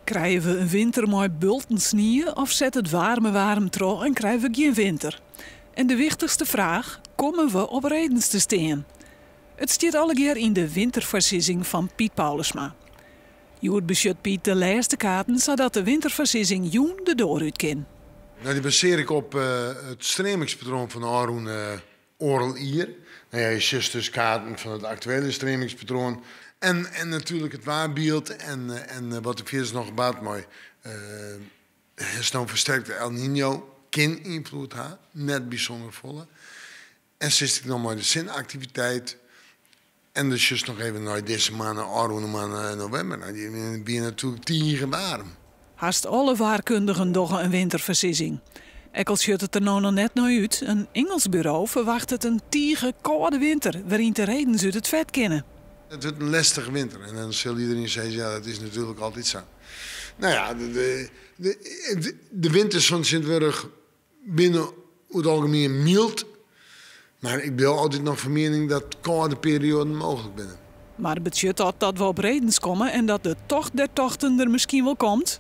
Krije we in winter mei bulten snie of set it waarme waarm troch en krije we gjin winter? En de wichtichste fraach, komme we op redens te stean? It stiet allegear yn de winterfoarsizzing fan Piet Paulusma. Hjoed besjocht Piet de lêste kaarten sadat de winterfoarsizzing jûn de doar út kin. Nou, dy basearje ik op it streamingspatroan fan de ôfrûne oardel jier. Nou ja, je sjochst dus kaarten fan it aktuele streamingspatroan en natuerlik it waarbyld en wat der fierders noch bart mei uh, fersterkte El Niño kin ynfloed ha, net bysûnder folle. En sjochst ek noch mei de sinne-aktiviteit. En dus just noch even nei dizze moanne, ôfrûne moanne novimber. Nou, dy wie natuerlik tige waarm. Hast alle waarkundigen dogge in winterfoarsizzing. Ek al sjocht it der no noch net nei út, in Ingelsk buro ferwachtet in tige kâlde winter, wêryn't de redens út it fet kinne. It wurdt in lestige winter. En dan sil iderien sizze, ja, dat is natuerlik altyd sa. Nou ja, de winters fan tsjintwurdich binne oer it algemien myld. Mar ik bliuw altyd noch fan miening dat kâlde perioaden mooglik binne. Mar betsjut dat dat we op redens komme en dat de tocht der tochten der miskien wol komt?